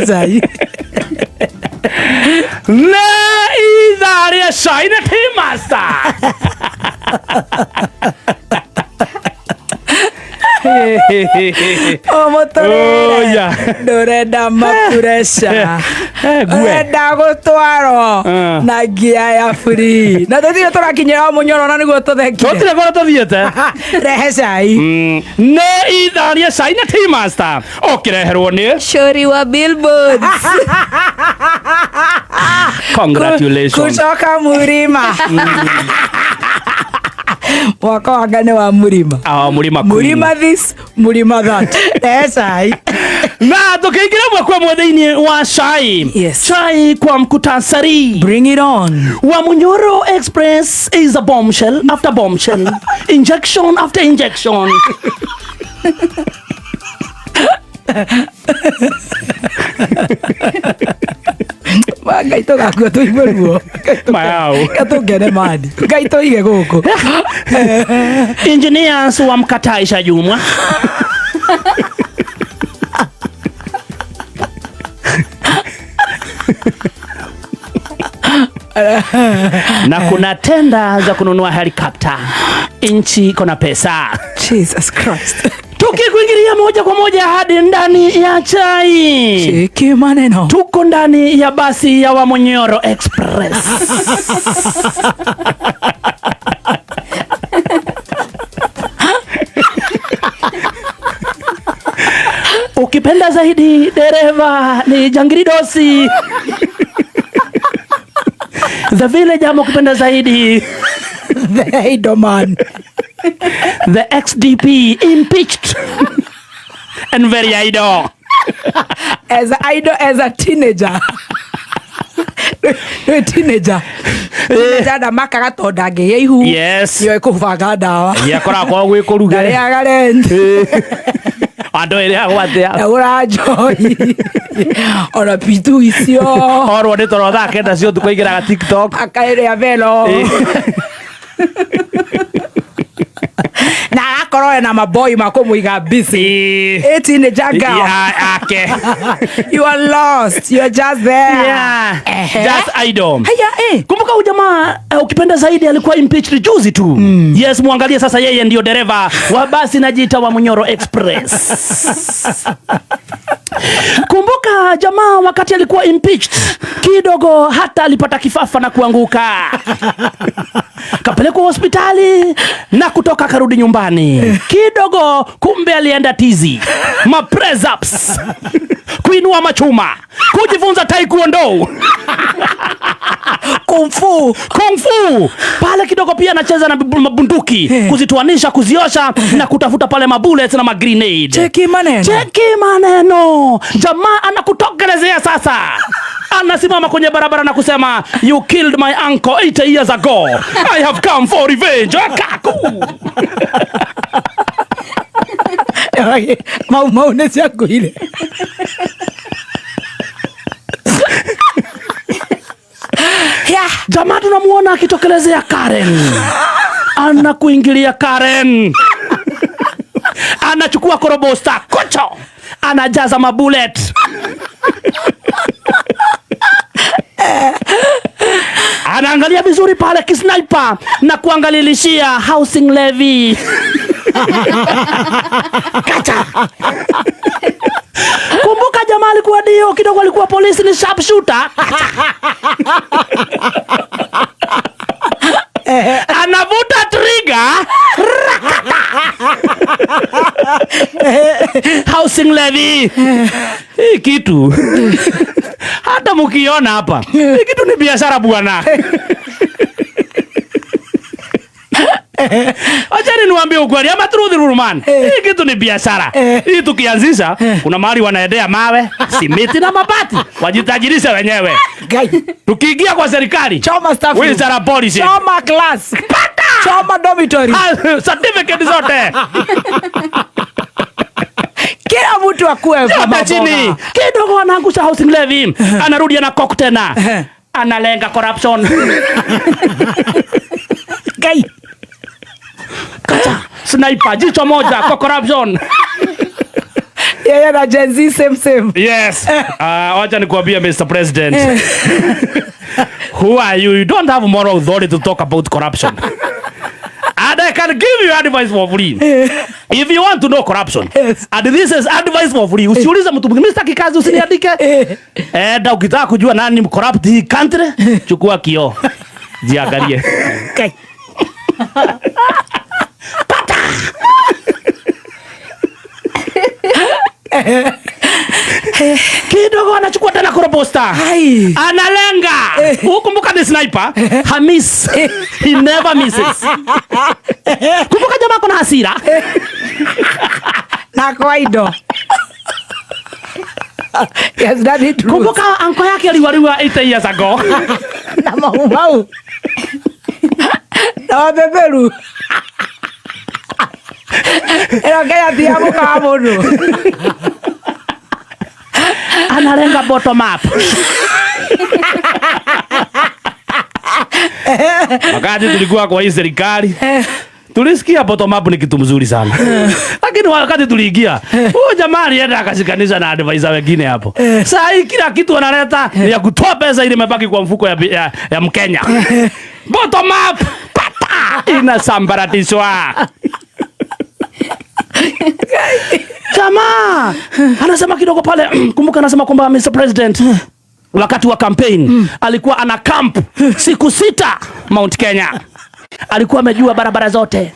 Cai. Nĩ ithaa rĩa cai na Tea Master. O mũtũrĩre. Oh, yeah. Ndũrenda mapureca. Eh, ngue. Ũrenda gũtwarwo Ah. na ngia ya free. Na tũtirĩ tũrakinyĩra o mũnyoro na nĩguo tũthekire. Tũtirĩ kũrĩa tũthiĩte. Rehe cai. Nĩ ithaa rĩa cai na Tea Master ũkĩreherwo nĩ Shori wa billboards. Congratulations. Kutoka Murima. Mwaka wanga nĩ wa Murima. Ah, Murima Queen. Murima this, Murima that. Rehe cai. Na tukiingira mwe kwa mwe thĩinĩ wa cai. Yes. Chai kwa mkutasari. Bring it on. Wa Munyoro Express is a bombshell after bombshell, injection after injection. Ngai tũgakua tũigue ruo. Mayau. Ngai tũngene mani. Ngai tũige gũkũ. Engineers wamkataisha Jumwa. Na kuna tenda za kununua helikopta. Nchi iko na pesa. Jesus Christ. Tukikuingilia moja kwa moja hadi ndani ya chai. Cheki maneno. Tuko ndani ya basi ya Wamunyoro Express. Ukipenda zaidi dereva ni Jangiridosi. The Village ama ukipenda zaidi The Idoman. the XDP impeached and very idle. As idle as a teenager. Nĩ teenager. Teenager ndamakaga tondũ ndangĩgĩa ihu. Yes. Nĩoĩ kũbanga ndawa. Yakoragwo gwĩ kũruge. Ndarĩaga rent. Andũ ĩrĩagwo atĩa? Ndagũra njohi. Ona pitu icio. Orwo nĩ toro thaa kenda cia ũtukũ aingĩraga TikTok. Akaĩrĩa velo. Na agakorwo ena maboi ma kũmũiga busy. Ĩĩ. A teenager girl. Yeah, ake. You are lost. You are just there. Yeah. Ehe. Just idle. Haya, eh. Kumbuka huyu jamaa ukipenda zaidi alikuwa impeached juzi tu. Yes, muangalie sasa, yeye ndio dereva wa basi najiita wa Munyoro Express. Kumbuka jamaa wakati alikuwa impeached kidogo hata alipata kifafa na kuanguka. Kapelekwa hospitali na kutoka karudi nyumbani. Kidogo kumbe alienda tizi. Ma press ups. Kuinua machuma, kujifunza taekwondo. Kung fu. Kung fu pale kidogo pia anacheza na mabunduki kuzitoanisha, kuziosha na kutafuta pale mabullets na magrenade. Cheki maneno. Cheki maneno, jamaa anakutokelezea sasa, anasimama kwenye barabara na kusema you killed my uncle 80 years ago, I have come for revenge. Akaku. Mau mau nĩ ciakuire. Yeah. Jamaa tunamuona akitokelezea Karen, anakuingilia Karen, anachukua korobosta kocho, anajaza mabulet anaangalia vizuri pale kisniper na kuangalilishia housing levy. Kacha. Kumbuka jamaa alikuwa dio kidogo, alikuwa polisi, ni sharpshooter. Anavuta trigger. Housing levy. Hii kitu hata mkiona hapa, hii kitu ni biashara bwana. Achani niwaambie ukweli ama truth Ruruman. Hii kitu ni biashara. Hii tukianzisha kuna mahali wanaendea mawe, simiti na mabati. Wajitajirishe wenyewe. Guy. Tukiingia kwa serikali. Choma staff room. Wizara policy. Choma class. Pata! Choma dormitory. Ah, certificate zote. Kila mtu akue Yote chini. Kidogo anaangusha housing levy. Anarudi ana cock tena. Analenga corruption. Guy. Kacha. Sniper jicho moja kwa corruption. Yeye na Gen Z same same. Yes. Wacha nikuambie Mr. President. Who are you? You don't have moral authority to talk about corruption. And I can give you advice for free. If you want to know corruption. Yes. And this is advice for free. Usiulize mtu mwingine, mimi sitaki kazi, usiniandike. Enda ukitaka kujua nani corrupt hii country, chukua kioo. Jiangalie. Kai. Kidogo anachukua tena korobosta. Hai. Analenga. Ukumbuka ni sniper. Hamis. He never misses. Kumbuka jamaa kuna hasira. Na kwaido. Yes, that it. Kumbuka anko yake aliwariwa 8 years ago. Na mau mau. Na wabeberu. Ero Kenya ti ya mũka wa mũndũ. Analenga bottom up. Wakati tulikuwa kwa hii serikali, tulisikia bottom up ni kitu mzuri sana. Lakini wakati tuliingia, huyo jamaa alienda akashikanisha na advisor wengine hapo. Saa hii kila kitu analeta ni ya kutoa pesa ile imebaki kwa mfuko ya Mkenya. Bottom up pata inasambaratishwa. Jamaa anasema kidogo pale, kumbuka anasema kwamba Mr. President wakati wa campaign alikuwa ana camp siku 6 Mount Kenya. Alikuwa amejua barabara zote.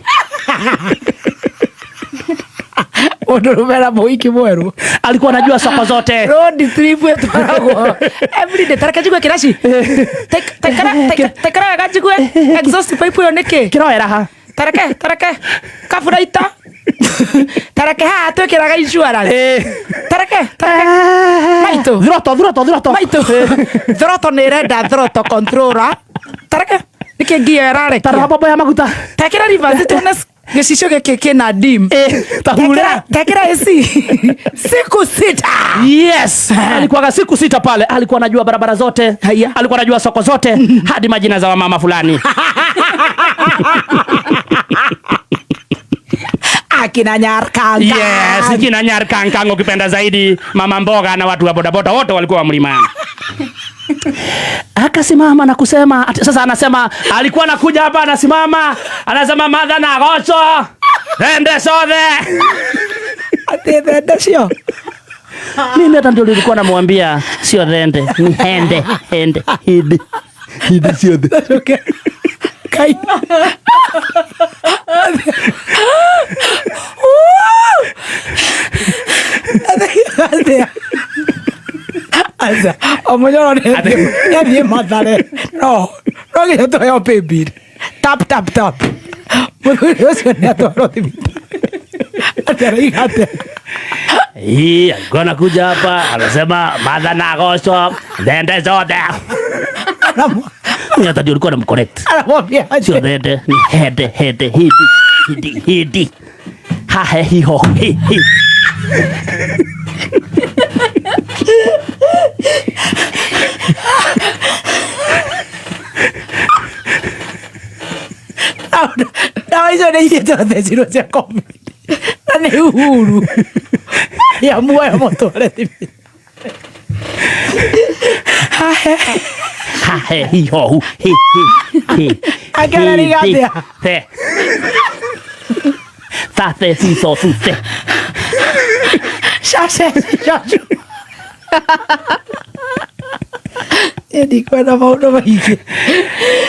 Ũndũrũme na mũhiki mwerũ. Alikuwa anajua soko zote. Road trip yetwaragwo every day. Tareke njigue kĩraci. Tekara wega njigue exhaust pipe ĩyo nĩkĩ? Kĩroera ha? Tareke, tareke. Kaburaita. Tareke haha twĩkĩraga insurance. Tareke, tareke. Maitũ. Throto, throto, throto. Maitũ. Throto nĩ ĩrenda throto controller. Tareke. Nĩkĩ ngia ĩrarekia? Tarora mbombo ya maguta. Tekera reverse tuone gĩcicio gĩkĩ kĩna dim. Tahura. Tekera AC. Siku 6. Yes. Alikuwa siku 6 pale. Alikuwa anajua barabara zote. Haya. Alikuwa anajua soko zote hadi majina za wamama fulani. Akina Nyarkanga. Yes, akina Nyarkanga ukipenda zaidi, mama mboga na watu wa bodaboda wote walikuwa wa mlimani. Akasimama na kusema, sasa anasema alikuwa anakuja hapa anasimama, anasema madha na gocho. Ende sothe. Ati thende cio. Mimi hata ndio nilikuwa namwambia sio thende, ni hende, hende, hidi. Hidi sio thende. Okay. Kai. Aza, omunyoro nĩ Mathare. No, no nginya tũheo paybill. Tap tap tap. Mũthuri ũcio nĩ atwarwo thibitarĩ. Atĩ araiga atĩa? Hii alikuwa anakuja hapa anasema madha na gocho thende zote. Mimi hata ndio nilikuwa namcorrect. Anamwambia aje? Sio thende, ni hende, hende, hidi, hidi, hidi. Ha he hi ho hi hi. Ndawa icio nĩ iria twathecirwo cia COVID. Na nĩ Uhuru. Ya muoyo mũtware thibitarĩ. Ha he hi ho hu hi hi hi. Akĩarariga atĩa? The. Tha the si so su the. Sha she sha shu. Ndikwenda maũndũ maingĩ.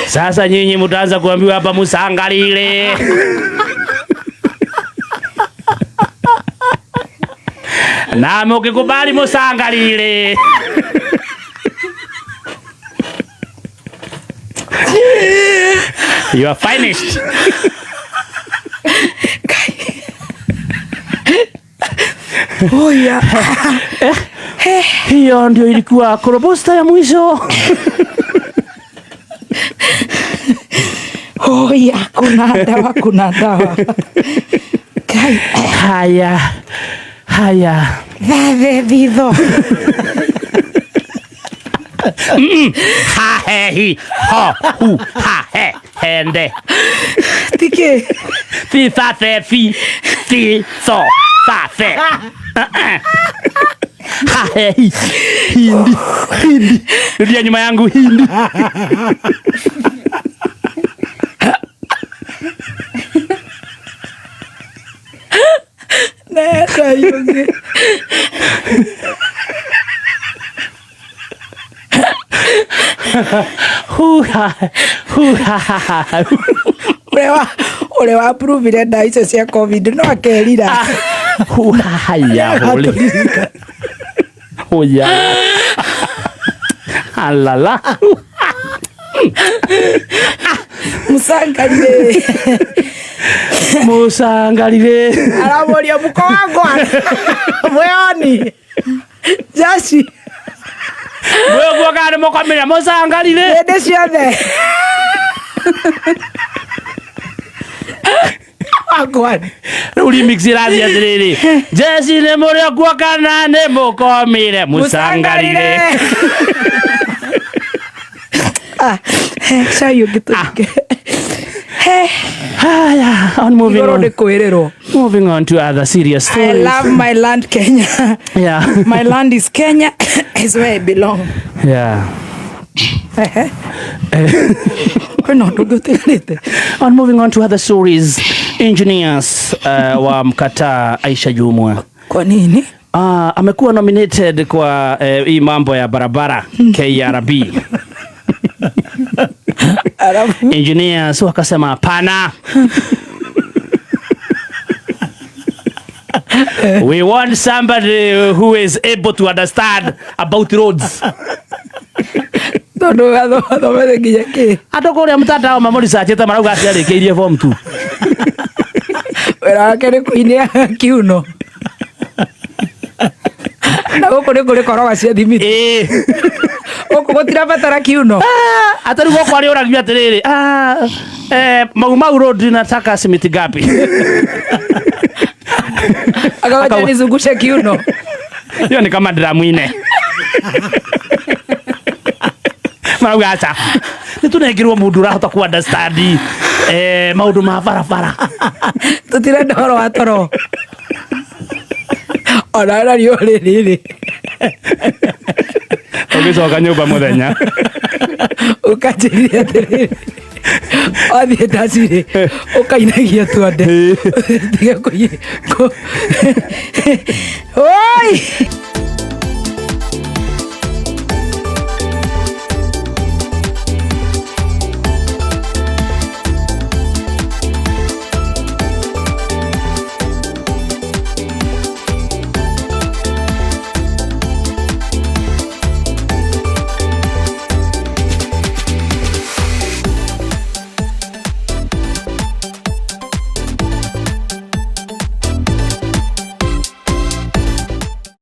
Sasa nyinyi mtaanza kuambiwa hapa musangalile. Na mukikubali musangalile. You are finished. Oh yeah. Hiyo ndio ilikuwa korobosta ya mwisho. Oh yeah, kuna dawa, kuna dawa. Kai. Haya. Haya. Thathe thitho. Ha he hi ho hu ha he hende. Tiki. Thi tha the fi thi so. Tha the. Ha he hi. Hindi. Hindi. Rudia nyuma yangu hindi. Na cai. Hu ha hu ha ha ha. Ũrĩa wa approve ndawa icio cia COVID no akerira. Hu ha ha ya hole. Oya. Alala. Musangarire. Musangarire. Aramoria muko wakwa. Mweoni. Jaci. Mweguo kana mukomire musangarire. Hĩndĩ ciothe. Wagwan. Rĩu remix ĩrathiĩ atĩrĩrĩ. Jeci nĩ mũrĩ okuo kana nĩ mũkomire musangarire. Ah, cai ũngĩ tũringe. Haya, on moving Igũrũ on. nĩ kwĩrĩrwo. Moving on to other serious I stories. love my land Kenya. Yeah. My land is Kenya. Is where I belong. Yeah. Ehe. Kwĩna ũndũ ũngĩ ũtigarĩte? On moving on to other stories, engineers wa mkataa Aisha Jumwa. Kwa nini? Amekuwa nominated kwa hii mambo ya barabara KRB. Alafu Engineers wakasema hapana. We want somebody who is able to understand about roads. Tondũ athomere nginya kĩ? Andũ kũrĩa mtandao mamũricachĩte marauga atĩ arĩkĩirie form 2. Wĩra wake nĩ kũinia kiuno. Na gũkũ nĩ kũrĩ koroga cia thimiti. Ĩĩ. Gũkũ gũtirabatara kiuno. Hata rĩu gũkũ arĩ ũragio atĩrĩrĩ, Mau Mau Road nataka simiti ngapi? Akawacha nizungushe kiuno. Hiyo ni kama dramu ine. Marauga aca. Nĩ tũnengerwo mũndũ ũrahota ku understand maũndũ ma barabara. Tũtirenda ũhoro wa toro. Ona nario rĩrĩ. Ũgĩcoka nyũmba mũthenya. Ũkanjĩrire atĩrĩrĩ. Wathiĩ tacirĩ, ũkainagia twande. Tiga kũi. Oi!